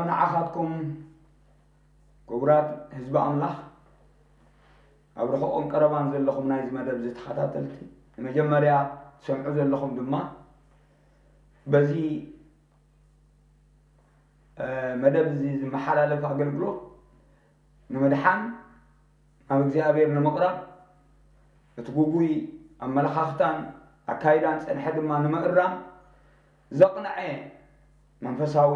ንዓኻትኩም ክቡራት ህዝቢ ኣምላኽ፣ ኣብ ርሑቕን ቀረባን ዘለኹም ናይዚ መደብ እዚ ተኸታተልቲ፣ ንመጀመርያ ትሰምዑ ዘለኹም ድማ በዚ መደብ እዚ ዝመሓላለፍ ኣገልግሎት ንምድሓን ናብ እግዚኣብሔር ንምቕራብ፣ እቲ ግጉይ ኣመለኻኽታን ኣካይዳን ጸንሐ ድማ ንምእራም ዘቕንዐ መንፈሳዊ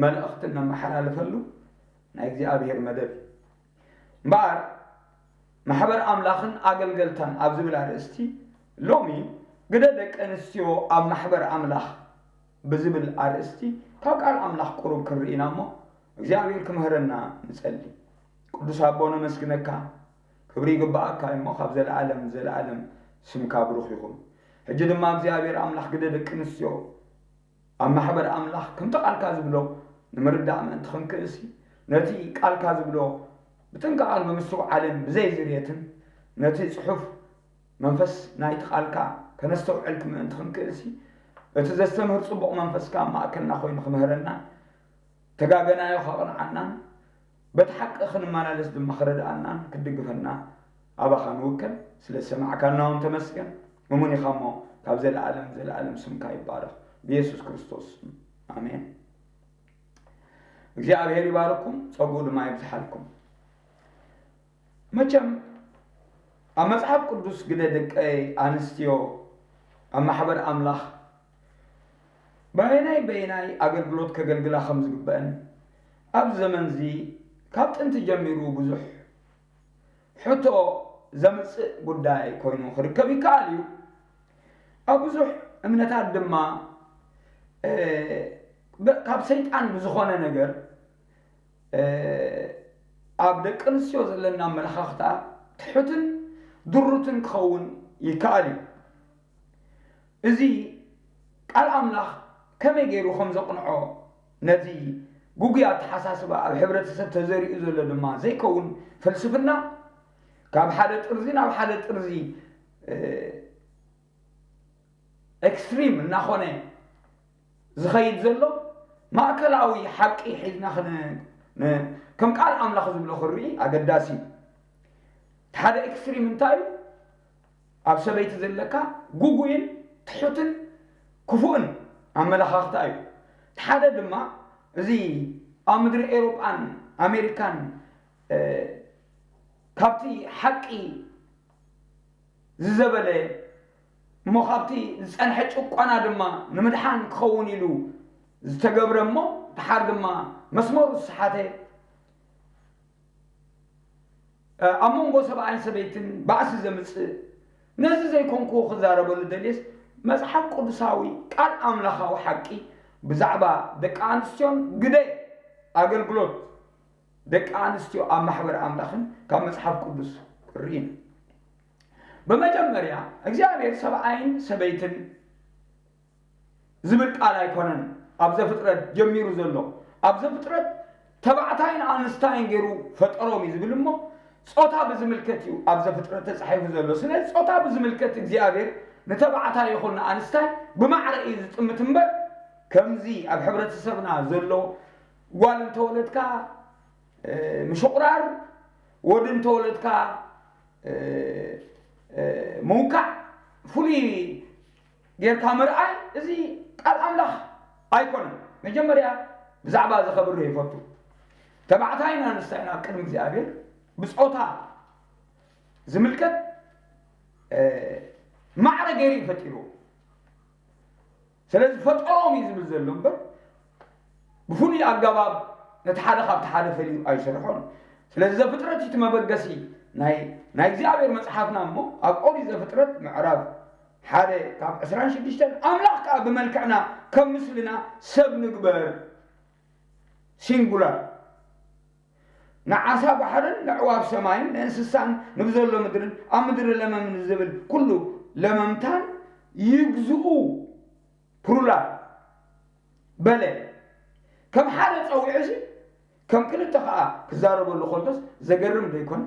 መልእኽቲ እነመሓላልፈሉ ናይ እግዚኣብሔር መደብ እዩ። እምበኣር ማሕበር ኣምላኽን ኣገልገልታን ኣብ ዝብል ኣርእስቲ ሎሚ ግደ ደቂ ኣንስትዮ ኣብ ማሕበር ኣምላኽ ብዝብል ኣርእስቲ ካብ ቃል ኣምላኽ ቁሩብ ክንርኢ ኢና እሞ እግዚኣብሔር ክምህረና ንጸሊ። ቅዱስ ኣቦ ነመስግነካ፣ ክብሪ ይግብኣካ እሞ ካብ ዘለኣለም ዘለኣለም ስምካ ብሩኽ ይኹን። ሕጂ ድማ እግዚኣብሔር ኣምላኽ ግደ ደቂ ኣንስትዮ ኣብ ማሕበር ኣምላኽ ከምቲ ቃልካ ዝብሎ ንምርዳእ ምእንቲ ክንክእልሲ ነቲ ቃልካ ዝብሎ ብጥንቃቐን ብምስትውዓልን ብዘይ ዝርየትን ነቲ ጽሑፍ መንፈስ ናይቲ ቃልካ ከነስተውዕል ምእንቲ ክንክእልሲ እቲ ዘስተምህር ጽቡቕ መንፈስካ ኣብ ማእከልና ኮይኑ ክምህረና ተጋገናዮ ከቕንዓናን በቲ ሓቂ ክንመላለስ ድማ ክረድኣናን ክድግፈና ኣባኻ ንውከል። ስለ ዝሰማዕካና እውን ተመስገን። እሙን ኢኻ እሞ ካብ ዘለኣለም ዘለኣለም ስምካ ይባረኽ። ብየሱስ ክርስቶስ ኣሜን። እግዚኣብሔር ይባርኩም፣ ጸጉኡ ድማ ይብዝሓልኩም። መቸም ኣብ መጽሓፍ ቅዱስ ግደ ደቂ ኣንስትዮ ኣብ ማሕበር ኣምላኽ በየናይ በየናይ ኣገልግሎት ከገልግላ ከም ዝግበአን ኣብዚ ዘመን እዚ ካብ ጥንቲ ጀሚሩ ብዙሕ ሕቶ ዘምጽእ ጉዳይ ኮይኑ ክርከብ ይከኣል እዩ። ኣብ ብዙሕ እምነታት ድማ ካብ ሰይጣን ብዝኾነ ነገር ኣብ ደቂ ኣንስትዮ ዘለና ኣመለኻኽታ ትሑትን ድሩትን ክኸውን ይከኣል እዩ። እዚ ቃል ኣምላኽ ከመይ ገይሩ ከም ዘቕንዖ ነዚ ግጉይ ኣተሓሳስባ ኣብ ሕብረተሰብ ተዘሪኡ ዘሎ ድማ ዘይከውን ፍልስፍና ካብ ሓደ ጥርዚ ናብ ሓደ ጥርዚ ኤክስትሪም እናኾነ ዝኸይድ ዘሎ ማእከላዊ ሓቂ ሒዝና ከም ቃል ኣምላኽ ዝብሎ ክንርኢ ኣገዳሲ እዩ። ሓደ ኤክስትሪም እንታይ እዩ? ኣብ ሰበይቲ ዘለካ ግጉይን ትሑትን ክፉእን ኣመለኻኽታ እዩ። ሓደ ድማ እዚ ኣብ ምድሪ ኤውሮጳን ኣሜሪካን ካብቲ ሓቂ ዝዘበለ እሞ ካብቲ ዝጸንሐ ጭቆና ድማ ንምድሓን ክኸውን ኢሉ ዝተገብረ እሞ ድሓር ድማ መስመሩ ዝሰሓተ ኣብ መንጎ ሰብኣይን ሰበይትን ባእሲ ዘምጽእ ነዚ ዘይኮንኩ ክዛረበሉ ደልየስ መጽሓፍ ቅዱሳዊ ቃል ኣምላኻዊ ሓቂ ብዛዕባ ደቂ ኣንስትዮን ግደ ኣገልግሎት ደቂ ኣንስትዮ ኣብ ማሕበር ኣምላኽን ካብ መጽሓፍ ቅዱስ ርኢን። ብመጀመርያ እግዚኣብሔር ሰብኣይን ሰበይትን ዝብል ቃል ኣይኮነን ኣብ ዘፍጥረት ጀሚሩ ዘሎ። ኣብ ዘፍጥረት ተባዕታይን ኣንስታይን ገይሩ ፈጠሮም እዩ ዝብል እሞ ጾታ ብዝምልከት እዩ ኣብ ዘፍጥረት ተጻሒፉ ዘሎ። ስለዚ ጾታ ብዝምልከት እግዚኣብሔር ንተባዕታይ ይኹን ንኣንስታይ ብማዕረ እዩ ዝጥምት እምበር ከምዚ ኣብ ሕብረተሰብና ዘሎ ጓል እንተወለድካ ምሽቑራር፣ ወዲ እንተወለድካ ምውቃዕ፣ ፍሉይ ጌርካ ምርኣይ እዚ ቃል ኣምላኽ ኣይኮነን። መጀመርያ ብዛዕባ እዚ ከብርህ ይፈቱ። ተባዕታይን ኣንስታይን ኣብ ቅድሚ እግዚኣብሔር ብጾታ ዝምልከት ማዕረ ገይሩ እዩ ፈጢሩ። ስለዚ ፈጠሮም እዩ ዝብል ዘሎ እምበር ብፍሉይ ኣገባብ ነቲ ሓደ ካብቲ ሓደ ፈልዩ ኣይሰርሖን። ስለዚ ዘፍጥረት እቲ መበገሲ ናይ እግዚኣብሔር መጽሓፍና እሞ ኣብ ኦሪት ዘፍጥረት ምዕራፍ ሓደ ካብ ዕስራን ሽዱሽተን ኣምላኽ ከኣ ብመልክዕና ከም ምስልና ሰብ ንግበር ሲንጉላር ንዓሳ ባሕርን ንዕዋፍ ሰማይን ንእንስሳን ንብዘሎ ምድርን ኣብ ምድሪ ለመም ንዝብል ኩሉ ለመምታን ይግዝኡ ፕሉራል በለ። ከም ሓደ ጸዊዑ ሲ ከም ክልተ ከኣ ክዛረበሉ ከሎስ ዘገርም ዶ ኣይኮነን?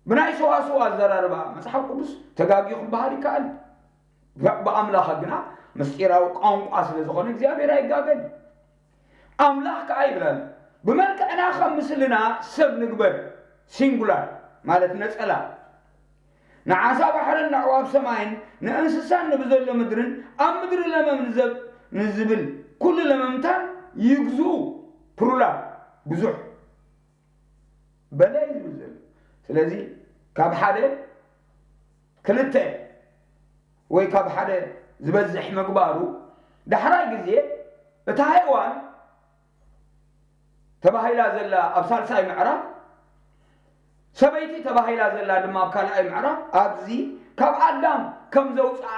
ብናይ ሰዋስው ኣዘራርባ መጽሓፍ ቅዱስ ተጋግዩ ክበሃል ይከኣል። ብኣምላኸ ግና ምስጢራዊ ቋንቋ ስለ ዝኾነ እግዚኣብሔር ኣይጋገን። ኣምላኽ ከኣ ይብል ኣሎ፣ ብመልክዕና ከም ምስልና ሰብ ንግበር፣ ሲንጉላር ማለት ነጸላ፣ ንዓሳ ባሕርን ንኣዕዋፍ ሰማይን ንእንስሳን ንብዘሎ ምድርን ኣብ ምድሪ ለመም ንዘብ ንዝብል ኩሉ ለመምታን ይግዝኡ፣ ፕሉራል ብዙሕ በለ እዩ ዝብል ዘሎ። ስለዚ ካብ ሓደ ክልተ ወይ ካብ ሓደ ዝበዝሕ ምግባሩ ዳሕራይ ግዜ እታ ሄዋን ተባሂላ ዘላ ኣብ ሳልሳይ ምዕራፍ፣ ሰበይቲ ተባሂላ ዘላ ድማ ኣብ ካልኣይ ምዕራፍ፣ ኣብዚ ካብ ኣዳም ከም ዘውፅኣ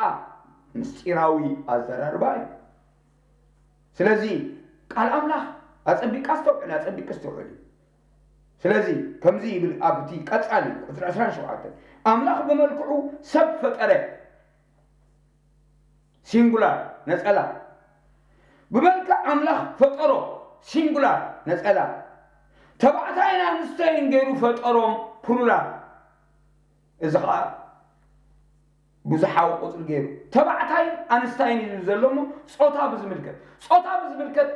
ምስጢራዊ ኣዘራርባ እዩ። ስለዚ ቃል ኣምላኽ ኣጸቢቃ ኣስተውዕል፣ ኣጸቢቅ ኣስተውዕል። ስለዚ ከምዚ ይብል ኣብቲ ቀጻሊ ቁጽሪ ዕስራን ሸውዓተን፣ ኣምላኽ ብመልክዑ ሰብ ፈጠረ፣ ሲንጉላር ነጸላ፣ ብመልክዕ ኣምላኽ ፈጠሮ፣ ሲንጉላር ነጸላ፣ ተባዕታይን ኣንስተይን ገይሩ ፈጠሮም፣ ፕሉራል። እዚ ኸኣ ብዙሓዊ ቁጽሪ ገይሩ ተባዕታይ ኣንስታይን እዩ ዘሎ እሞ ጾታ ብዝምልከት፣ ጾታ ብዝምልከት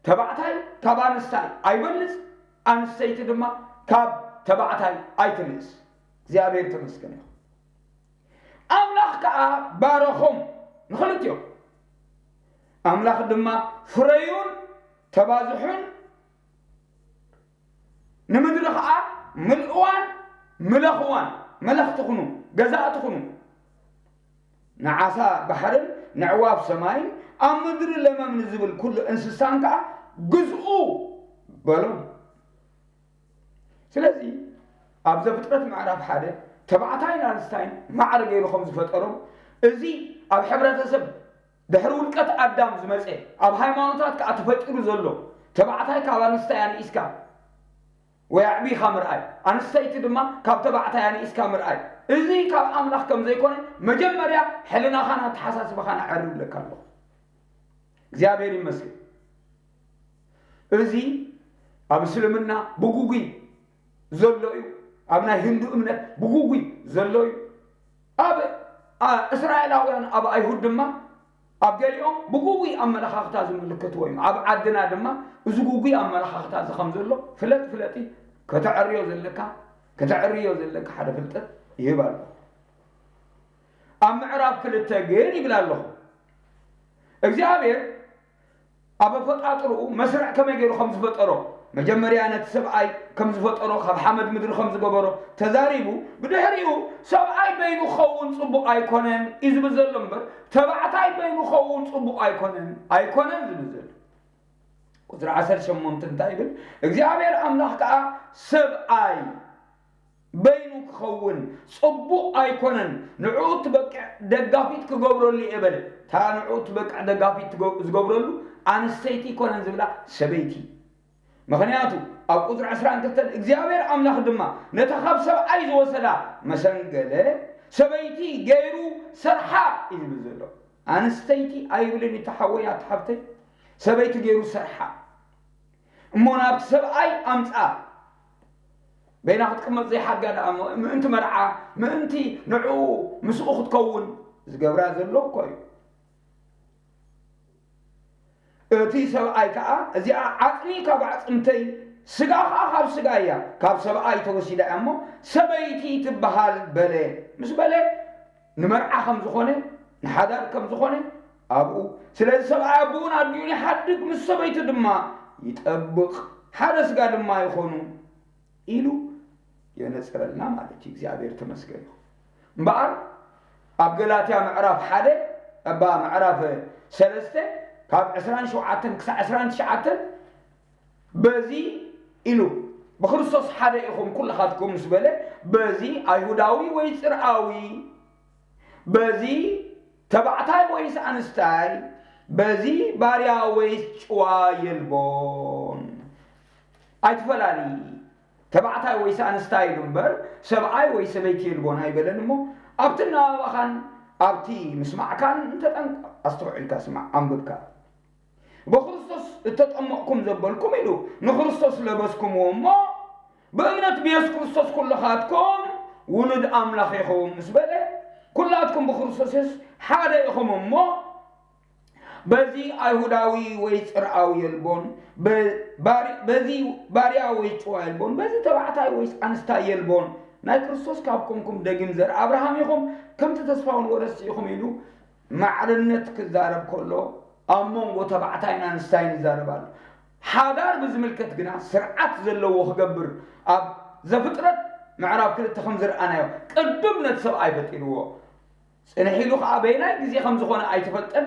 ተባዕታይ ካብ ኣንስታይ ኣይበልጽ፣ ኣንስተይቲ ድማ ካብ ተባዕታይ ኣይትንእስ። እግዚኣብሔር ተመስገን ይኹን። ኣምላኽ ከኣ ባረኾም ንኽልቲኦም። ኣምላኽ ድማ ፍረዩን ተባዝሑን ንምድሪ ኸዓ ምልእዋን ምለኽዋን፣ መለኽቲ ኩኑ፣ ገዛእቲ ኩኑ። ንዓሳ ባሕርን ንዕዋፍ ሰማይን ኣብ ምድሪ ለመም ንዝብል ኩሉ እንስሳን ከኣ ግዝኡ በሎም። ስለዚ ኣብ ዘፍጥረት ምዕራፍ ሓደ ተባዕታይን ኣንስታይን ማዕረ ገይሩ ከም ዝፈጠሮም፣ እዚ ኣብ ሕብረተሰብ ድሕሪ ውድቀት ኣዳም ዝመጸ፣ ኣብ ሃይማኖታት ከኣ ተፈጢሩ ዘሎ፣ ተባዕታይ ካብ ኣንስታይ ኣንኢስካ ወይ ኣዕቢኻ ምርኣይ፣ ኣንስተይቲ ድማ ካብ ተባዕታይ ኣንኢስካ ምርኣይ፣ እዚ ካብ ኣምላኽ ከም ዘይኮነ መጀመርያ ሕልናኻን ኣተሓሳስባኻን ኣዐሪ ይብለካ ኣለኹ። እግዚኣብሔር ይመስገን። እዚ ኣብ እስልምና ብጉጉይ ዘሎ እዩ። ኣብ ናይ ህንዱ እምነት ብጉጉይ ዘሎ እዩ። ኣብ፣ ኣ፣ እስራኤላውያን ኣብ ኣይሁድ ድማ ኣብ ገሊኦም ብጉጉይ ኣመለኻኽታ ዝምልከትዎ እዮም። ኣብ ዓድና ድማ እዚ ጉጉይ ኣመለኻኽታ እዚ ከም ዘሎ ፍለጥ ፍለጥ እዩ። ከተዐርዮ ዘለካ፣ ከተዐርዮ ዘለካ ሓደ ፍልጠት ይህብ ኣሎ። ኣብ ምዕራፍ ክልተ ግን ይብል ኣለኹ። እግዚኣብሔር ኣብ ኣፈጣጥርኡ መስርዕ ከመይ ገይሩ ከም ዝፈጠሮ፣ መጀመርያ ነቲ ሰብኣይ ከም ዝፈጠሮ፣ ካብ ሓመድ ምድሪ ከም ዝገበሮ ተዛሪቡ፣ ብድሕሪኡ ሰብኣይ በይኑ ክኸውን ጽቡቕ ኣይኮነን እዩ ዝብል ዘሎ እምበር፣ ተባዕታይ በይኑ ክኸውን ጽቡቕ ኣይኮነን፣ ኣይኮነን ዝብል ዘሎ። ቁጽሪ ዓሰርተ ሸሞንተ እንታይ ይብል? እግዚኣብሔር ኣምላኽ ከኣ ሰብኣይ በይኑ ክኸውን ጽቡቕ ኣይኮነን፣ ንዕኡ ትበቅዕ ደጋፊት ክገብረሉ እየ በለ። እታ ንዕኡ ትበቅዕ ደጋፊት ትገ-፣ ዝገብረሉ ኣንስተይቲ ኣይኮነን ዝብላ፣ ሰበይቲ። ምኽንያቱ ኣብ ቁጽሪ ዕስራን ክልተን እግዚኣብሔር ኣምላኽ ድማ ነታ ካብ ሰብኣይ ዝወሰዳ መሰንገለ ሰበይቲ ገይሩ ሰርሓ እዩ ዝብል ዘሎ። ኣንስተይቲ ኣይብልን እዩ፣ እታ ሓወይ፣ ኣታ ሓብተይ፣ ሰበይቲ ገይሩ ሰርሓ። እሞ ናብቲ ሰብኣይ ኣምጽኣ። በይና ክትቅመጥ ዘይሓጋ ደኣ እሞ ምእንቲ መርዓ፣ ምእንቲ ንዕኡ ምስኡ ክትከውን ዝገብራ ዘሎ እኮ እዩ። እቲ ሰብኣይ ከኣ፣ "እዚኣ ዓጽሚ ካብ ኣዕጽምተይ፣ ስጋ ከኣ ካብ ስጋ እያ፣ ካብ ሰብኣይ ተወሲዳ እያ እሞ ሰበይቲ ትበሃል" በለ። ምስ በለ፣ ንመርዓ ከም ዝኾነ፣ ንሓዳር ከም ዝኾነ ኣብኡ። ስለዚ ሰብኣይ ኣቦኡን ኣዲኡን ይሓድግ፣ ምስ ሰበይቱ ድማ ይጠብቕ፣ ሓደ ስጋ ድማ ይኾኑ ኢሉ የነጽረልና ማለት እዩ። እግዚኣብሔር ተመስገን ይኹን። እምበኣር ኣብ ገላትያ ምዕራፍ ሓደ፣ እባ ምዕራፍ ሰለስተ ካብ ዕስራን ሸውዓተን ክሳዕ ዕስራን ትሽዓተን በዚ ኢሉ፣ "ብክርስቶስ ሓደ ኢኹም ኩልኻትኩም" ምስ በለ፣ በዚ ኣይሁዳዊ ወይ ጽርኣዊ፣ በዚ ተባዕታይ ወይስ ኣንስታይ፣ በዚ ባርያ ወይስ ጭዋ የልቦን። ኣይትፈላሊ፣ ተባዕታይ ወይስ ኣንስታይ ኢሉ እምበር፣ ሰብኣይ ወይ ሰበይቲ የልቦን ኣይበለን እሞ፣ ኣብቲ ኣነባብኻን ኣብቲ ምስማዕካን እንተጠንቀቕ፣ ኣስተውዒልካ ስማዕ፣ ኣንብብካ። "ብክርስቶስ እተጠመቕኩም ዘበልኩም" ኢሉ፣ "ንክርስቶስ ለበስኩምዎ እሞ፣ ብእምነት ብየሱስ ክርስቶስ ኩልኻትኩም ውሉድ ኣምላኽ ኢኹም" ምስ በለ፣ "ኩላትኩም ብክርስቶስ የሱስ ሓደ ኢኹም እሞ፣ በዚ ኣይሁዳዊ ወይ ጽርኣዊ የልቦን፣ በ-፣ ባሪ-፣ በዚ ባርያ ወይ ጭዋ የልቦን፣ በዚ ተባዕታይ ወይስ ኣንስታይ የልቦን። ናይ ክርስቶስ ካብ ኮንኩም ደጊም ዘር ኣብርሃም ኢኹም፣ ከምቲ ተስፋ እውን ወረስቲ ኢኹም ኢሉ ማዕርነት ክዛረብ ከሎ ኣብ መንጎ ተባዕታይን ኣንስታይን ይዛረብ ኣሎ። ሓዳር ብዝምልከት ግና ስርዓት ዘለዎ ክገብር ኣብ ዘፍጥረት ምዕራፍ ክልተ ከም ዝረኣናዮ ቅድም ነቲ ሰብኣይ ፈጢርዎ። ጽንሕ ኢሉ ኸዓ በየናይ ግዜ ከም ዝኾነ ኣይተፈልጠን።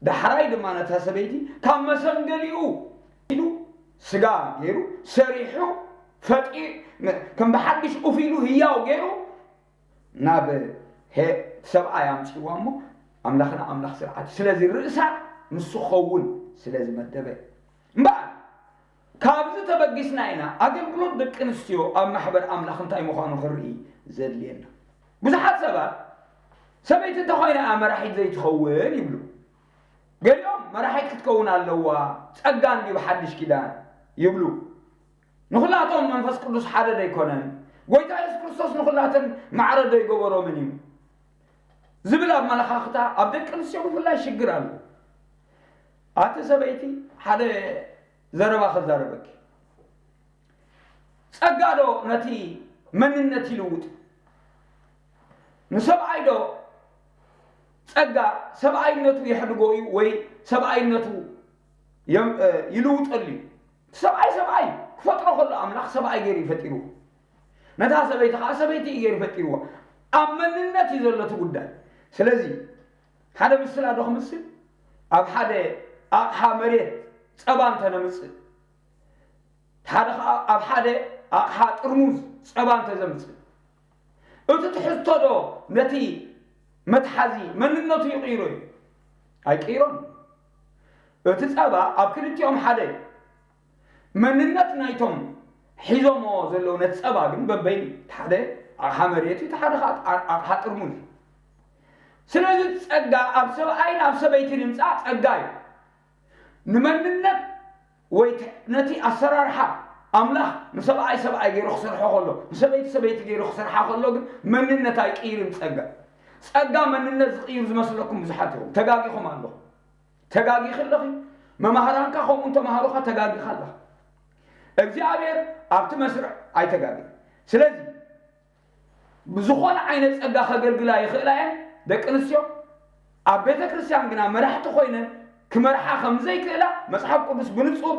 ዳሕራይ ድማ ነታ ሰበይቲ ካብ መሰንገሊኡ ኢሉ ስጋ ገይሩ ሰሪሑ ፈጢ-፣ ከም ብሓድሽ ኡፍ ኢሉ ህያው ገይሩ ናብ ሄ-፣ ሰብኣይ ኣምጽእዋ እሞ ኣምላኽና ኣምላኽ ስርዓት እዩ። ስለዚ ርእሳ ንሱ ክኸውን ስለ ዝመደበ እምበኣር ካብዚ ተበጊስና ኢና ኣገልግሎት ደቂ ኣንስትዮ ኣብ ማሕበር ኣምላኽ እንታይ ምዃኑ ክንርኢ ዘድልየና። ብዙሓት ሰባት ሰበይቲ እንተኾይና እያ መራሒት ዘይትኸውን ይብሉ። ገሊኦም መራሒት ክትከውን ኣለዋ፣ ጸጋ እንድዩ ብሓድሽ ኪዳን ይብሉ። ንኹላቶም መንፈስ ቅዱስ ሓደ ዶ ኣይኮነን? ጎይታ የሱስ ክርስቶስ ንኹላተን ማዕረ ዶ ኣይገበሮምን እዩ? ዝብል ኣመለኻኽታ ኣብ ደቂ ኣንስትዮ ብፍላይ ሽግር ኣሎ። ኣቲ ሰበይቲ ሓደ ዘረባ ክዛረበኪ። ጸጋ ዶ ነቲ መንነት ይልውጥ? ንሰብኣይ ዶ ጸጋ ሰብኣይነቱ የሕድጎ እዩ ወይ ሰብኣይነቱ የም-፣ እ፣ ይልውጠሉ እዩ? ሰብኣይ ሰብኣይ ክፈጥሮ ከሎ ኣምላኽ ሰብኣይ ገይሩ እዩ ፈጢርዎ። ነታ ሰበይቲ ኸዓ ሰበይቲ እዩ ገይሩ ፈጢርዎ። ኣብ መንነት እዩ ዘሎ እቲ ጉዳይ። ስለዚ ሓደ ምስላ ዶ ክምስል፣ ኣብ ሓደ ኣቕሓ መሬት ጸባ እንተነምጽእ፣ ሓደ ኸዓ ኣብ ሓደ ኣቕሓ ጥርሙዝ ጸባ እንተዘምጽእ፣ እቲ ትሕዝቶ ዶ ነቲ መትሓዚ መንነቱ ይቕይሮ እዩ? ኣይቅይሮን። እቲ ጸባ ኣብ ክልቲኦም ሓደ እዩ። መንነት ናይቶም ሒዞምዎ ዘለዉ ነቲ ጸባ ግን በበይኑ እዩ። እቲ ሓደ ኣቕሓ መሬት እዩ፣ እቲ ሓደ ኸዓ ኣቕሓ ጥርሙዝ እዩ። ስለዚ ጸጋ ኣብ ሰብኣይን ኣብ ሰበይትን ይምጻእ ጸጋ እዩ። ንመንነት ወይ ት-፣ ነቲ ኣሰራርሓ ኣምላኽ ንሰብኣይ ሰብኣይ ገይሩ ክሰርሖ ከሎ፣ ንሰበይቲ ሰበይቲ ገይሩ ክሰርሓ ከሎ ግን መንነት ኣይቅይርን ጸጋ። ጸጋ መንነት ዝቕይር ዝመስለኩም ብዙሓት ኢኹም። ተጋጊኹም ኣለኹም። ተጋጊኺ ኣለኺ። መማህራንካ ከምኡ እንተመሃሩኻ ተጋጊኻ ኣለኻ። እግዚኣብሔር ኣብቲ መስርዕ ኣይተጋግን። ስለዚ ብዝኾነ ዓይነት ጸጋ ከገልግላ ይኽእላ እየን ደቂ ኣንስትዮ። ኣብ ቤተ ክርስቲያን ግና መራሕቲ ኮይነን ክመርሓ ከም ዘይክእላ መጽሓፍ ቅዱስ ብንጹር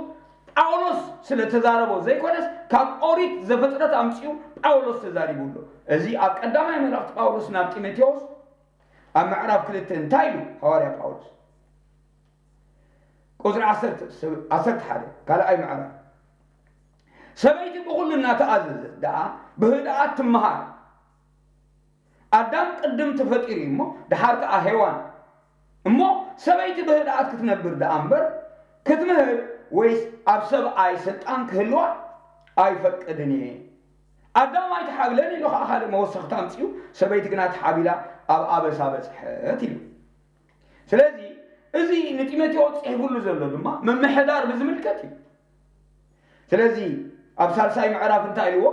ጳውሎስ ስለ ተዛረቦ ዘይኮነስ ካብ ኦሪት ዘፍጥረት ኣምጺኡ ጳውሎስ ተዛሪቡ ኣሎ። እዚ ኣብ ቀዳማይ መልእኽቲ ጳውሎስ ናብ ጢሞቴዎስ ኣብ ምዕራፍ ክልተ እንታይ ኢሉ ሃዋርያ ጳውሎስ? ቁጽሪ ዓሰርተ፣ ዓሰርተ ሓደ፣ ካልኣይ ምዕራፍ። ሰበይቲ ብኹሉ እናተኣዘዘት ደኣ ብህድኣት ትመሃር። ኣዳም ቅድም ተፈጢሩ እዩ እሞ፣ ደሓር ከኣ ሄዋን። እሞ ሰበይቲ ብህድኣት ክትነብር ደኣ እምበር፣ ክትምህር ወይስ ኣብ ሰብኣይ ስልጣን ክህልዋ ኣይፈቅድን እየ። ኣዳም ኣይተሓብለን ኢሉ ከኣ ካልእ መወሰኽታ ኣምጺኡ፣ ሰበይቲ ግና ተሓቢላ ኣብ ኣበሳ በጽሐት ኢሉ። ስለዚ እዚ ንጢሞቴዎስ ጽሒፉሉ ዘሎ ድማ ምምሕዳር ብዝምልከት እዩ። ስለዚ ኣብ ሳልሳይ ምዕራፍ እንታይ ኢልዎ?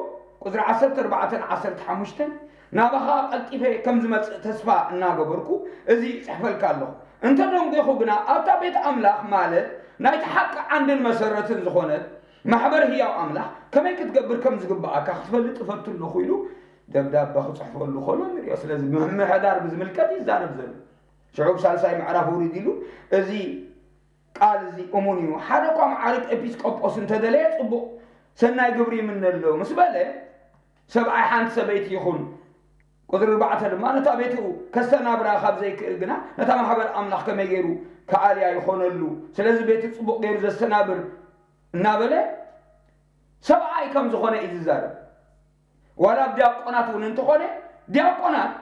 ቁጽሪ ዓሰርተ ኣርባዕተን ዓሰርተ ሓሙሽተን፣ ናባኻ ቀልጢፈ ከም ዝመጽእ ተስፋ እናገበርኩ እዚ ይጽሕፈልካ ኣለኹ። እንተ ደንጒኹ ግና ኣብታ ቤት ኣምላኽ ማለት ናይቲ ሓቂ ዓንድን መሰረትን ዝኾነት ማሕበር ህያው ኣምላኽ ከመይ ክትገብር ከም ዝግብኣካ ክትፈልጥ እፈቱ ኣለኹ ኢሉ ደብዳበ ክጽሕፈሉ ከሎ ንሪኦ። ስለዚ ምምሕዳር ብዝምልከት ይዛረብ ዘሎ። ሽዑ ሳልሳይ ምዕራፍ ውሪድ ኢሉ እዚ ቃል እዚ እሙን እዩ። ሓደ እኳ መዓርግ ኤጲስቆጶስ እንተደለየ ጽቡቕ ሰናይ ግብሪ ይምነሎ ምስ በለ፣ ሰብኣይ ሓንቲ ሰበይቲ ይኹን። ቁጽሪ ኣርባዕተ ድማ ነታ ቤቱ ከስተናብራ ካብ ዘይክእል ግና ነታ ማሕበር ኣምላኽ ከመይ ገይሩ ክኣልያ ይኾነሉ? ስለዚ ቤቱ ጽቡቕ ገይሩ ዘስተናብር እናበለ ሰብኣይ ከም ዝኾነ እዩ ዝዛረብ። ዋላ ዲያቆናት እውን እንተኾነ ዲያቆናት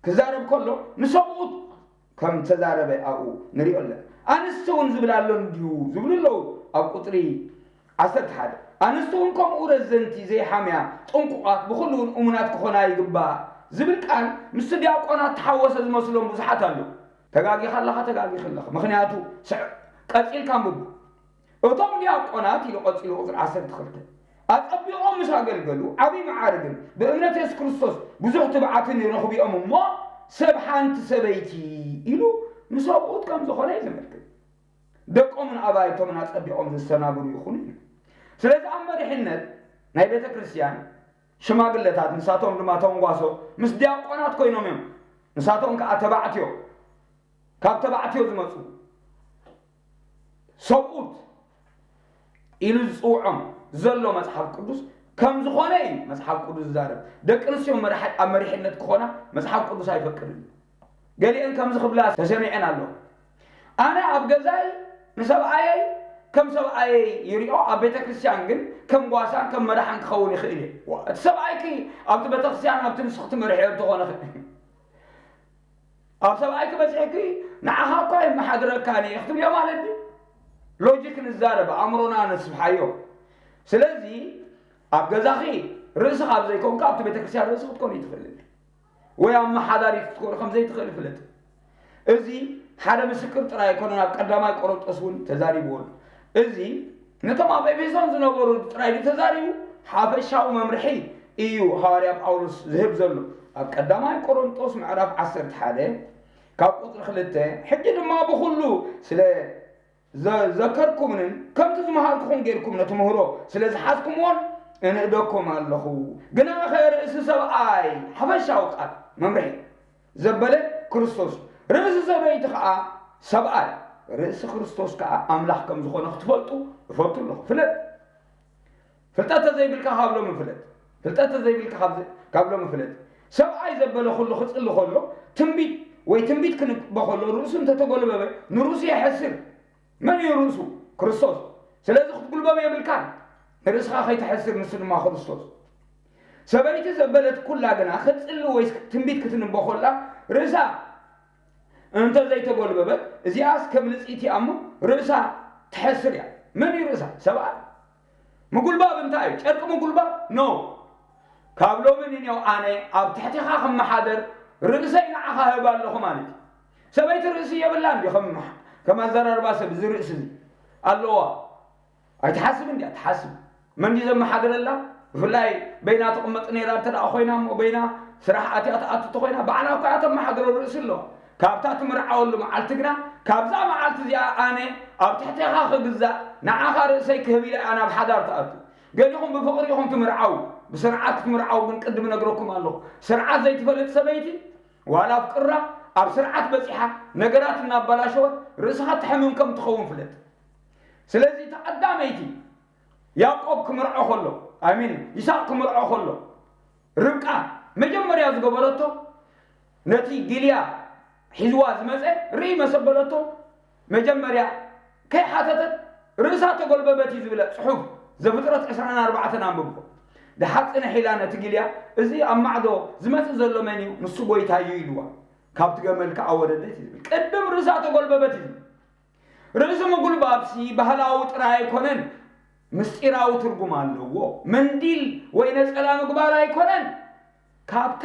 ክዛረብ ከሎ ንሰብኡት ከም ተዛረበ ኣብኡ ንሪኦ ኣለና። ኣንስቲ እውን ዝብል ኣሎ እንድዩ ዝብሉ ኣለዉ። ኣብ ቁጽሪ ዓሰርተ ሓደ ኣንስቲ እውን ከምኡ ረዘንቲ ዘይሓምያ ጥንቁቓት ብኹሉ እውን እሙናት ክኾና ይግባእ ዝብል ቃል ምስቲ ዲያቆናት ተሓወሰ ዝመስሎም ብዙሓት ኣለዉ። ተጋጊኻ ኣለኻ፣ ተጋጊኺ ኣለኻ። ምኽንያቱ ስዕ-፣ ቀጺልካ ኣንብቡ። እቶም ዲያቆናት ኢሉ ቀጺሉ ቁጽሪ ዓሰርተ ክልተ ኣጸቢቖም ምስ ኣገልገሉ ዓብዪ መዓርግን ብእምነት የሱስ ክርስቶስ ብዙሕ ትብዓትን ይረኽቡ እዮም እሞ ሰብ ሓንቲ ሰበይቲ ኢሉ ንሰብኡት ከም ዝኾነ እዩ ዘመልክት። ደቆምን ኣባይቶምን ኣጸቢቖም ዘሰናብሩ ይኹኑ እዩ። ስለዚ ኣብ መሪሕነት ናይ ቤተ ክርስቲያን ሽማግለታት፣ ንሳቶም ድማ ተንጓሶ ምስ ዲያቆናት ኮይኖም እዮም። ንሳቶም ከኣ ተባዕትዮ፣ ካብ ተባዕትዮ ዝመጹ ሰብኡት ኢሉ ዝጽውዖም ዘሎ መጽሓፍ ቅዱስ ከም ዝኾነ እዩ መጽሓፍ ቅዱስ ዝዛረብ። ደቂ ኣንስትዮ መራሒ-፣ ኣብ መሪሕነት ክኾና መጽሓፍ ቅዱስ ኣይፈቅድን። ገሊአን ከምዚ ክብላ ተሰሚዐን ኣለዋ። ኣነ ኣብ ገዛይ ንሰብኣየይ ከም ሰብኣየይ ይሪኦ፣ ኣብ ቤተ ክርስቲያን ግን ከም ጓሳን ከም መራሕን ክኸውን ይኽእል እየ። ዋ፣ እቲ ሰብኣይኪ ኣብቲ ቤተ ክርስቲያን ኣብቲ ንስኺ ትመርሕዮ እንተኾነ ኸ? ኣብ ሰብኣይኪ በፂሕኪ ንዓኻ እኳ ይመሓድረካን እየ ክትብልዮ ማለት ድዩ? ሎጂክ ንዛረብ፣ ኣእምሮና ነስፍሓዮ። ስለዚ ኣብ ገዛኺ ርእሲ ካብ ዘይኮንካ ኣብቲ ቤተ ክርስቲያን ርእሲ ክትኮኒ ትኽእል ወይ ኣመሓዳሪት ክትኮኒ ከም ዘይትኽእል ፍለጥ። እዚ ሓደ ምስክር ጥራይ ኣይኮነን፣ ኣብ ቀዳማይ ቆሮንጦስ እውን ተዛሪብዎ ኣሎ። እዚ ነቶም ኣብ ኤፌሶን ዝነበሩ ጥራይ ድዩ ተዛሪቡ? ሓፈሻዊ መምርሒ እዩ ሃዋርያ ጳውሎስ ዝህብ ዘሎ። ኣብ ቀዳማይ ቆሮንጦስ ምዕራፍ ዓሰርተ ሓደ ካብ ቁጽሪ ክልተ፣ ሕጂ ድማ ብኹሉ ስለ ዘ-፣ ዘከርኩምንን ከምቲ ዝመሃርኩኹም ጌርኩም ነቲ ምህሮ ስለ ዝሓዝኩምዎን እንእደኩም ኣለኹ። ግና ኸ ርእሲ ሰብኣይ፣ ሓፈሻዊ ቃል መምርሒ ዘበለ ክርስቶስ፣ ርእሲ ሰበይቲ ኸዓ ሰብኣይ፣ ርእሲ ክርስቶስ ከኣ ኣምላኽ ከም ዝኾነ ክትፈልጡ እፈቱ ኣለኹ። ፍለጥ። ፍልጠት ተዘይብልካ ካብ ሎሚ ፍለጥ። ፍልጠት ተዘይብልካ ካብ ዘ-፣ ካብ ሎሚ ፍለጥ። ሰብኣይ ዘበለ ኩሉ ክጽሊ ከሎ፣ ትንቢት ወይ ትንቢት ክንበ ከሎ፣ ርእሱ እንተተጎልበበ፣ ንርእሱ የሐስር። መን እዩ ርእሱ? ክርስቶስ። ስለዚ ክትጉልበብ የብልካን። ንርእስኻ ከይተሐስር፣ ንሱ ድማ ክርስቶስ። ሰበይቲ ዘበለት ኩላ ግና ክትጽሊ ወይ ትንቢት ክትንበ ከላ፣ ርእሳ እንተ ዘይተጎልበበት፣ እዚኣስ ከም ልጽይቲ እያ እሞ፣ ርእሳ ትሐስር እያ። መን እዩ ርእሳ? ሰብኣይ። ምጉልባብ እንታይ እዩ? ጨርቂ ምጉልባብ? ኖ። ካብ ሎሚ ንኔው ኣነ ኣብ ትሕቴኻ ክመሓደር ርእሰይ ንዓኻ ህብ ኣለኹ ማለት እዩ። ሰበይቲ ርእሲ የብላን ድዩ? ከም፣ ከም ኣዘራርባ ሰብ እዚ ርእሲ እዚ ኣለዋ። ኣይትሓስብን ድያ? ትሓስብ። መን ድዩ ዘመሓድረላ? ብፍላይ በይና ትቕመጥ ነይራ እንተ ደኣ ኮይና እሞ፣ በይና ስራሕ ኣትያ ትኣቱ እንተኾይና፣ ባዕላ እኳ እያ ተመሓድሮ ርእሲ ኣለዋ። ካብታ ትምርዓወሉ መዓልቲ ግና፣ ካብዛ መዓልቲ እዚኣ ኣነ ኣብ ትሕቴኻ ክግዛእ፣ ንዓኻ ርእሰይ ክህብ ኢለ እያ ናብ ሓዳር ትኣቱ። ገሊኹም ብፍቕሪ ኢኹም ትምርዓው፣ ብስርዓት ክትምርዓው ግን ቅድም እነግረኩም ኣለኹ። ስርዓት ዘይትፈልጥ ሰበይቲ፣ ዋላ ኣፍቅራ፣ ኣብ ስርዓት በጺሓ፣ ነገራት እናበላሸወት፣ ርእስኻ ትሕምም ከም ትኸውን ፍለጥ። ስለዚ፣ እታ ቀዳመይቲ ያዕቆብ ክምርዖ ከሎ፣ ኣይ ሚን፣ ይስሐቅ ክምርዖ ከሎ፣ ርብቃ መጀመርያ ዝገበረቶ፣ ነቲ ጊልያ ሒዝዋ ዝመጸ ርኢ መሰ በለቶ፣ መጀመርያ ከይሓተተት ርእሳ ተጎልበበት እዩ ዝብል ጽሑፍ ዘፍጥረት ዕስራን ኣርባዕተን ኣንብብዎ። ደሓር ጽንሕ ኢላ ነቲ ጊልያ፣ "እዚ ኣብ ማዕዶ ዝመጽእ ዘሎ መን እዩ? ንሱ ጎይታይ እዩ" ኢልዋ። ካብቲ ገመል ከኣ ወረደት እዩ ዝብል። ቅድም ርእሳ ተጎልበበት እዩ ዝብል። ርእሲ ምጉልባብሲ ባህላዊ ጥራይ ኣይኮነን፣ ምስጢራዊ ትርጉም ኣለዎ። መንዲል ወይ ነጸላ ምግባር ኣይኮነን። ካብታ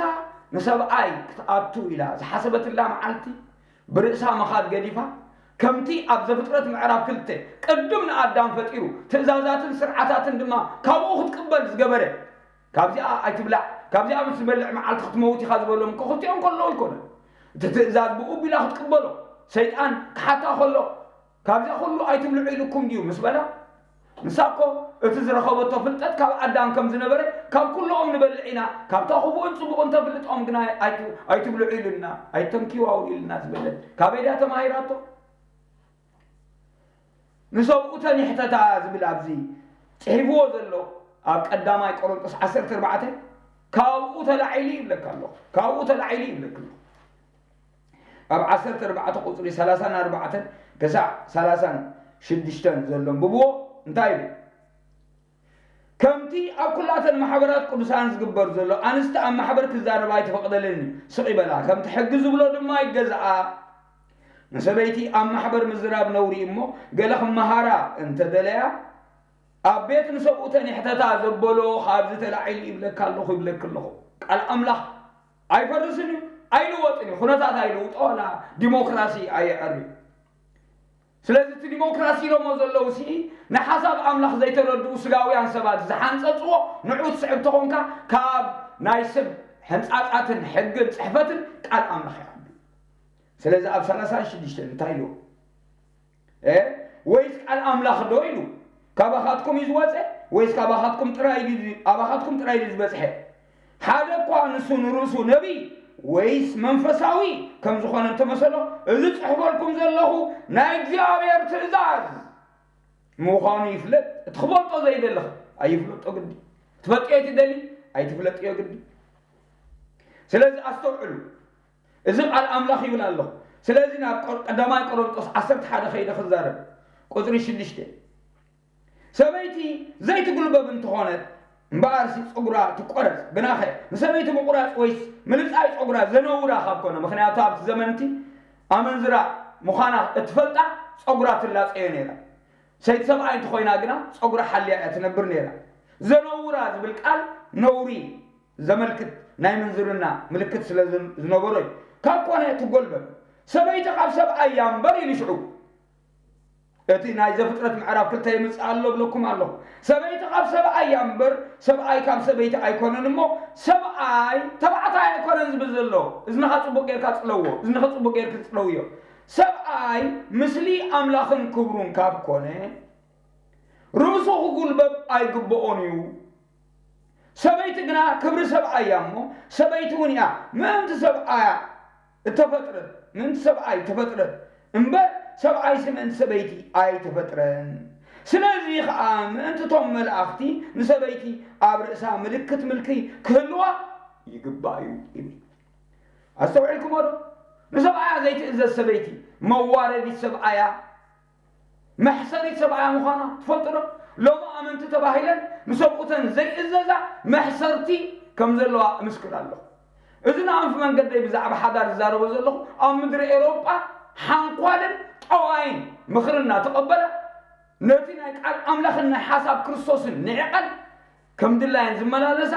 ንሰብኣይ ክትኣቱ ኢላ ዝሓሰበትላ መዓልቲ ብርእሳ ምኻድ ገዲፋ፣ ከምቲ ኣብ ዘፍጥረት ምዕራፍ ክልተ ቅድም ንኣዳም ፈጢሩ ትእዛዛትን ስርዓታትን ድማ ካብኡ ክትቅበል ዝገበረ፣ "ካብዚኣ ኣይትብላዕ፣ ካብዚኣ ምስ ዝበልዕ መዓልቲ ክትመውት ኢኻ" ዝበሎም እኮ ክልቲኦም ከለዉ ኣይኮነን። እቲ ትእዛዝ ብኡ ቢላ ክትቅበሎ፣ ሰይጣን ክሓታ ከሎ፣ "ካብዚኣ ኩሉ ኣይትብልዑ ኢሉኩም ድዩ?" ምስ በላ፣ ንሳ እኮ እቲ ዝረኸበቶ ፍልጠት ካብ ኣዳም ከም ዝነበረ፣ "ካብ ኩሉ ኦም ንበልዕ ኢና፣ ካብታ ክፉእን ጽቡቕን ተፍልጥ ኦም ግና ኣይት-፣ ኣይትብልዑ ኢሉና፣ ኣይተንክዩ ኣውሉ ኢሉና" ዝበለት፣ ካበይ ድያ ተማሂራቶ? "ንሰብኡተን ይሕተታ" ዝብል ኣብዚ ጽሒፍዎ ዘሎ፣ ኣብ ቀዳማይ ቆሮንጦስ ዓሰርተ ኣርባዕተ፣ ካብኡ ተላዒሉ ይብለካ ኣሎ። ካብኡ ተላዒሉ ይብለካ ኣሎ። ኣብ ዓሰርተ ኣርባዕተ ቁጽሪ ሰላሳን ኣርባዕተን ክሳዕ ሰላሳን ሽዱሽተን ዘሎ ኣንብብዎ። እንታይ ይብል? "ከምቲ ኣብ ኩላተን ማሕበራት ቅዱሳን ዝግበር ዘሎ፣ ኣንስቲ ኣብ ማሕበር ክዛረባ ኣይተፈቕደለን እዩ። ስቕ ይበላ፣ ከምቲ ሕጊ ዝብሎ ድማ ይገዝኣ። ንሰበይቲ ኣብ ማሕበር ምዝራብ ነውሪ እዩ እሞ፣ ገለ ክመሃራ እንተደለያ፣ ኣብ ቤት ንሰብኡተን ይሕተታ" ዘበሎ ካብዚ ተላዒሉ ይብለካ ኣለኹ፣ ይብለኪ ኣለኹ። ቃል ኣምላኽ ኣይፈርስን እዩ፣ ኣይልወጥን እዩ። ኩነታት ኣይልውጦ፣ ዋላ ዲሞክራሲ ኣየዐርዩ። ስለዚ እቲ ዲሞክራሲ ኢሎሞ ዘለዉ ሲ ንሓሳብ ኣምላኽ ዘይተረድኡ ስጋውያን ሰባት ዝሓንጸጽዎ ንዑ ትስዕብ ተኾንካ፣ ካብ ናይ ሰብ ሕንጻጻትን ሕግን ጽሕፈትን ቃል ኣምላኽ ይዓቢ። ስለዚ ኣብ ሰላሳ ሽዱሽተ እንታይ ኢሉ? እ? ወይስ ቃል ኣምላኽ ዶ ኢሉ? ካባኻትኩም እዩ ዝወፀ? ወይስ ካባኻትኩም ጥራይ ድዩ፣ ኣባኻትኩም ጥራይ ድዩ ዝበፅሐ? ሓደ እኳ ንሱ ንርእሱ ነቢይ ወይስ መንፈሳዊ ከም ዝኾነ እንተመሰሎ፣ እዚ ጽሕፈልኩም ዘለኹ ናይ እግዚኣብሔር ትእዛዝ ምዃኑ ይፍለጥ። እቲ ክፈልጦ ዘይደለኽ ኣይፍለጦ ግዲ። ትፈልጥዮ ትደሊ ኣይትፍለጥዮ ግዲ። ስለዚ ኣስተውዕሉ። እዚ ቃል ኣምላኽ ይብል ኣለኹ። ስለዚ ናብ ቆ-፣ ቀዳማይ ቆሮንጦስ ዓሰርተ ሓደ ከይደ ክዛረብ። ቁጽሪ ሽዱሽተ። ሰበይቲ ዘይትጉልበብ እንተኾነት እምበኣርሲ ጸጉራ ትቆረጽ። ግናኸ ንሰበይቲ ምቑራጽ ወይስ ምልጻይ ጸጉራ ዘነውራ ካብ ኮነ፣ ምኽንያቱ ኣብቲ ዘመንቲ ኣመንዝራ ምዃና እትፈልጣ ጸጉራ ትላጸዮ ነይራ። ሰይቲ ሰብኣይ እንተኾይና ግና ጸጉራ ሓልያ እያ ትነብር ነይራ። ዘነውራ ዝብል ቃል ነውሪ ዘመልክት ናይ ምንዝርና ምልክት ስለ ዝን-፣ ዝነበሮ እዩ። ካብ ኮነ ትጎልበብ። ሰበይቲ ካብ ሰብኣይ እያ እምበር ኢሉ ሽዑ። እቲ ናይ ዘፍጥረት ምዕራፍ ክልተ ይምጽእ ኣሎ እብለኩም ኣለኹ። ሰበይቲ ካብ ሰብኣይ እያ እምበር ሰብኣይ ካብ ሰበይቲ ኣይኮነን እሞ ሰብኣይ ተባዕታይ ኣይኮነን ዝብል ዘሎ። እዝንኻ ጽቡቕ ጌርካ ጽለዎ። እዝንኻ ጽቡቕ ጌርካ ጽለውዮ። ሰብኣይ ምስሊ ኣምላኽን ክብሩን ካብ ኮነ ርእሱ ክጉልበብ ኣይግብኦን እዩ። ሰበይቲ ግና ክብሪ ሰብኣይ እያ እሞ ሰበይቲ እውን እያ ምእንቲ ሰብኣያ እተፈጥረት፣ ምእንቲ ሰብኣይ እተፈጥረት እምበር ሰብኣይሲ ምእንቲ ሰበይቲ ኣይተፈጥረን። ስለዚ ኸኣ ምእንቲ እቶም መላእኽቲ ንሰበይቲ ኣብ ርእሳ ምልክት ምልኪ ክህልዋ ይግባእ እዩ ይብል። ኣስተውዒልኩሞ ዶ? ንሰብኣያ ዘይትእዘዝ ሰበይቲ መዋረዲት ሰብኣያ መሕሰሪት ሰብኣያ ምዃና ትፈልጡ ዶ? ሎሚ ኣመንቲ ተባሂለን ንሰብኡተን ዘይእዘዛ መሕሰርቲ ከም ዘለዋ እምስክር ኣለኹ። እዚ ንኣንፊ መንገደይ ብዛዕባ ሓዳር ዝዛረቦ ዘለኹ ኣብ ምድሪ ኤውሮጳ ሓንኳልን ጠዋይን ምኽሪ እናተቐበላ ነቲ ናይ ቃል ኣምላኽን ናይ ሓሳብ ክርስቶስን ንዕቐን ከም ድላየን ዝመላለሳ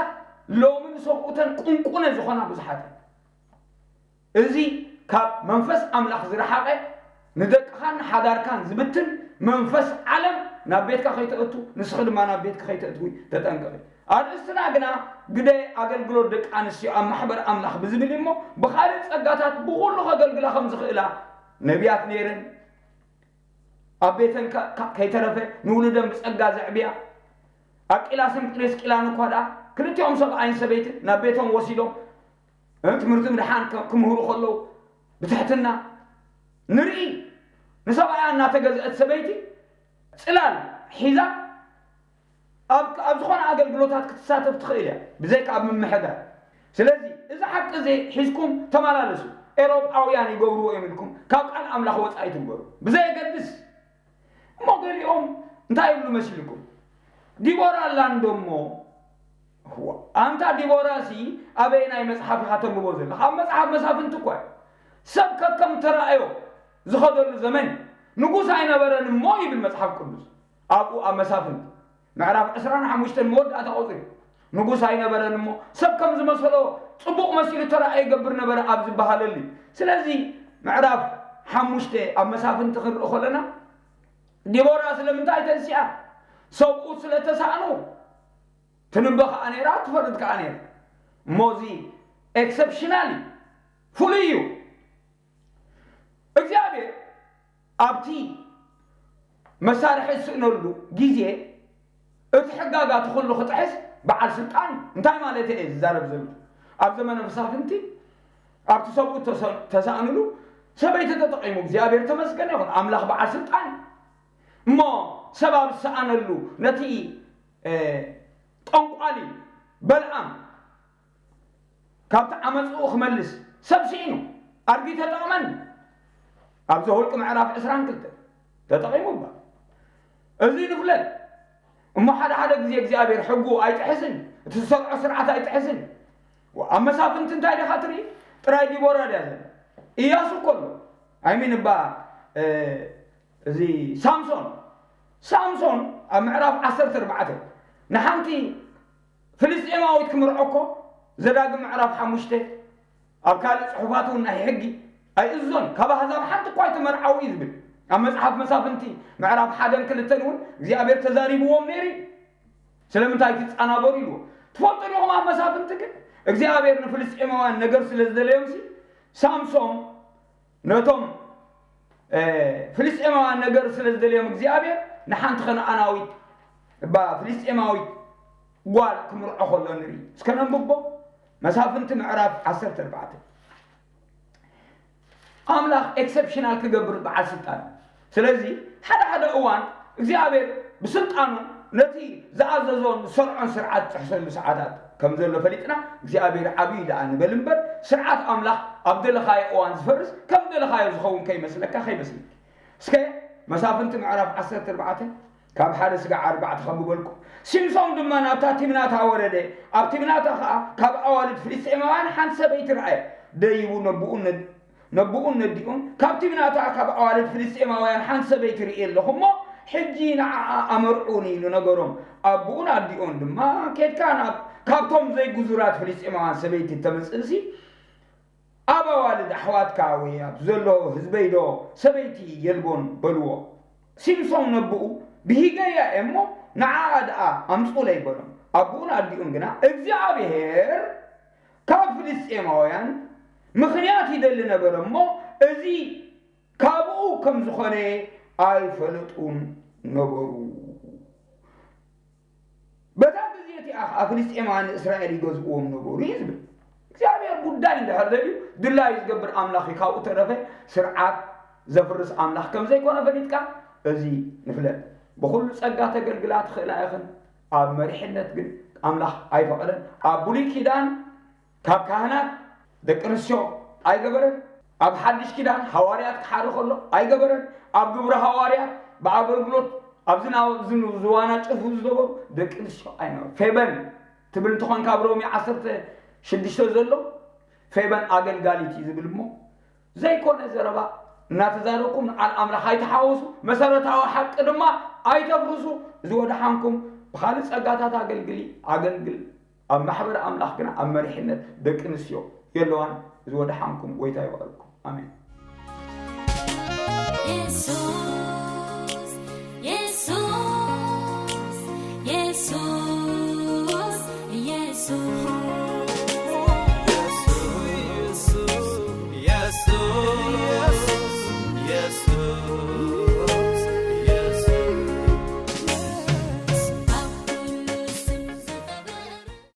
ሎሚ ንሰብኡተን ቁንቁነ ዝኾና ብዙሓት እየን። እዚ ካብ መንፈስ ኣምላኽ ዝረሓቐ ንደቅኻን ንሓዳርካን ዝብትን መንፈስ ዓለም ናብ ቤትካ ከይተእቱ ንስኺ ድማ ናብ ቤትካ ከይተእትዊ ተጠንቀቒ። ኣርእስትና ግና ግደ ኣገልግሎት ደቂ ኣንስትዮ ኣብ ማሕበር ኣምላኽ ብዝብል እዩ እሞ ብኻልእ ጸጋታት ብኹሉ ከገልግላ ከም ዝኽእላ ነቢያት ነይረን ኣብ ቤተን ከ-፣ ከ-፣ ከይተረፈ ንውሉደን ብጸጋ ዘዕብያ ኣቂላስን ጵሪስቂላን እኳ ደኣ ክልቲኦም ሰብኣይን ሰበይትን ናብ ቤቶም ወሲዶም እ፣ ትምህርቲ ምድሓን ከ-፣ ክምህሩ ከለዉ ብትሕትና ንርኢ። ንሰብኣያ እናተገዝአት ሰበይቲ ጽላል ሒዛ ኣብ፣ ኣብ ዝኾነ ኣገልግሎታት ክትሳተፍ ትኽእል እያ፣ ብዘይካ ኣብ ምምሕዳር። ስለዚ እዚ ሓቂ እዚ ሒዝኩም ተመላለሱ። ኤውሮጳውያን ይገብርዎ እዮም ኢልኩም ካብ ቃል ኣምላኽ ወጻኢ ትግበሩ። ብዘየገድስ እሞ ገሊኦም እንታይ ይብሉ መሲልኩም? ዲቦራ ኣላ እንዶ እሞ፣ እዋ፣ ኣንታ ዲቦራሲ ኣበየናይ መጽሓፍ ኢኻ ተንብቦ ዘለኻ? ኣብ መጽሓፍ መሳፍንቲ እኳ እዩ። ሰብ ከከም ተራእዮ ዝኸደሉ ዘመን እዩ። ንጉስ ኣይነበረን እሞ ይብል መጽሓፍ ቅዱስ። ኣብኡ ኣብ መሳፍንቲ ምዕራፍ ዕስራን ሓሙሽተን መወዳእታ ቁጽሪ እዩ። ንጉስ ኣይነበረን እሞ ሰብ ከም ዝመሰሎ ጽቡቕ መሲሉ ተራእዮ ይገብር ነበረ ኣብ ዝበሃለሉ እዩ። ስለዚ ምዕራፍ ሓሙሽተ ኣብ መሳፍንቲ ክንርኢ ከለና ዲቦራ ስለምንታይ ተንሲኣ? ሰብኡት ስለ ተሳእኑ ትንበ ከኣ ነይራ፣ ትፈርድ ከኣ ነይራ። እሞ እዚ ኤክሰፕሽናል እዩ፣ ፍሉይ እዩ። እግዚኣብሔር ኣብቲ መሳርሒ ዝስእነሉ ግዜ እቲ ሕጋጋቱ ኩሉ ክጥሕስ በዓል ስልጣን እዩ። እንታይ ማለት እየ ዝዛረብ ዘሎ? ኣብ ዘመነ መሳፍንቲ ኣብቲ ሰብኡት ተሰ-፣ ተሳእንሉ ሰበይቲ ተጠቒሙ እግዚኣብሔር ተመስገነ ይኹን። ኣምላኽ በዓል ስልጣን እዩ። እሞ ሰብ ኣብ ዝሰኣነሉ ነቲ፣ እ፣ ጠንቋሊ በልዓም ካብቲ ዓመፅኡ ክመልስ ሰብ ስኢኑ ኣድጊ ተጠቕመኒ። ኣብ ዘኍልቁ ምዕራፍ ዕስራን ክልተን ተጠቒሙ እባ። እዚ ንፍለጥ እሞ ሓደ ሓደ ግዜ እግዚኣብሔር ሕጉ ኣይጥሕስን፣ እቲ ዝሰርዖ ስርዓት ኣይጥሕስን። ኣብ መሳፍንቲ እንታይ ዲኻ ትርኢ? ጥራይ ዲቦራ ድያ ዘላ? ኢያሱ እኮ ኣሎ። ኣይሚን እባ፣ እ፣ እዚ ሳምሶን፣ ሳምሶን ኣብ ምዕራፍ ዓሰርተ ኣርባዕተ ንሓንቲ ፍልስጤማዊት ክምርዖ እኮ ዘዳግም ምዕራፍ ሓሙሽተ ኣብ ካልእ ጽሑፋት እውን ናይ ሕጊ ኣይእዝዞን፣ ካብ ኣህዛብ ሓንቲ እኳ ኣይትመርዓው እዩ ዝብል። ኣብ መጽሓፍ መሳፍንቲ ምዕራፍ ሓደን ክልተን እውን እግዚኣብሔር ተዛሪብዎም ነይሩ እዩ። ስለምንታይ ትጻናበሩ ኢልዎ። ትፈልጡ ዲኹም ኣብ መሳፍንቲ ግን እግዚኣብሔር ንፍልስጤማውያን ነገር ስለ ዝደለዮምሲ ሳምሶን ነቶም ፍልስጤማውያን ነገር ስለ ዝደልዮም እግዚኣብሔር ንሓንቲ ከነኣናዊት እባ ፍልስጤማዊት ጓል ክምርዖ ከሎ ንርኢ። እስከ ነንብቦ። መሳፍንቲ ምዕራፍ ዓሰርተ ኣርባዕተ። ኣምላኽ ኤክሰፕሽናል ክገብር በዓል ስልጣን። ስለዚ ሓደ ሓደ እዋን እግዚኣብሔር ብስልጣኑ ነቲ ዝኣዘዞን ዝሰርዖን ስርዓት ዝጥሕሰሉ ሰዓታት ከም ዘሎ ፈሊጥና እግዚኣብሔር ዓብዩ ደኣ ንበል እምበር ስርዓት ኣምላኽ ኣብ ደለኻዮ እዋን ዝፈርስ ከም ደለኻዮ ዝኸውን ከይመስለካ ከይመስልክ። እስከ መሳፍንቲ ምዕራፍ ዓሰርተ ኣርባዕተ ካብ ሓደ ስጋዕ ኣርባዕተ ከንብበልኩም። ሲምሶን ድማ ናብታ ቲምናታ ወረደ። ኣብ ቲምናታ ኸዓ ካብ ኣዋልድ ፍልስጤማውያን ሓንቲ ሰበይቲ ረኣየ። ደይቡ ነብኡን ነድ- ነብኡን ነዲኡን ካብ ቲምናታ ካብ ኣዋልድ ፍልስጤማውያን ሓንቲ ሰበይቲ ርእየ ኣለኹ እሞ ሕጂ ንዓኣ ኣመርዑኒ ኢሉ ነገሮም። ኣቦኡን ኣዲኡን ድማ ኬድካ ናብ ካብቶም ዘይጉዙራት ፍልስጤማውያን ሰበይቲ ተምጽእሲ ኣብ ኣዋልድ ኣሕዋትካ ወይ ኣብ ዘሎ ህዝበይ ዶ ሰበይቲ የልቦን በልዎ። ሲምሶን ነብኡ ብሂገያ እየ እሞ ንዓኣ ደኣ ኣምጹለይ በሎም። ኣቦኡን ኣዲኡን ግና እግዚኣብሔር ካብ ፍልስጤማውያን ምኽንያት ይደሊ ነበረ እሞ እዚ ካብኡ ከም ዝኾነ ኣይፈለጡን ነበሩ። በታ ግዜ እቲኣ ኸዓ ፍልስጤማውያን ንእስራኤል ይገዝእዎም ነበሩ እዩ ዝብል እግዚኣብሔር ጉዳይ እንድሕር ደልዩ ድላዩ ዝገብር ኣምላኽ እዩ። ካብኡ ተረፈ ስርዓት ዘፍርስ ኣምላኽ ከም ዘይኮነ ፈሊጥካ እዚ ንፍለጥ። ብኹሉ ጸጋ ተገልግላ ትኽእላ ኢኽን። ኣብ መሪሕነት ግን ኣምላኽ ኣይፈቐደን። ኣብ ብሉይ ኪዳን ካብ ካህናት ደቂ ኣንስትዮ ኣይገበረን። ኣብ ሓድሽ ኪዳን ሃዋርያት ክሓሪ ከሎ ኣይገበረን። ኣብ ግብሪ ሃዋርያት ብኣገልግሎት ኣብዚ ናብ ዝዋና ጭፉ ዝነበሩ ደቂ ኣንስትዮ ኣይነበሩ። ፌበን ትብል እንትኾን ካብ ሮሚ ዓሰርተ ሽዱሽተ ዘሎ ፌበን ኣገልጋሊት እዩ ዝብል እሞ ዘይኮነ ዘረባ እናተዛረብኩም ንዓል ኣምላኽ ኣይተሓወሱ። መሰረታዊ ሓቂ ድማ ኣይተፍርሱ። እዚ ወደሓንኩም ብኻልእ ጸጋታት ኣገልግሊ ኣገልግል ኣብ ማሕበር ኣምላኽ ግና ኣብ መሪሕነት ደቂ ኣንስትዮ የለዋን። እዚ ወደሓንኩም ጎይታ ይባርኩም። ኣሜን።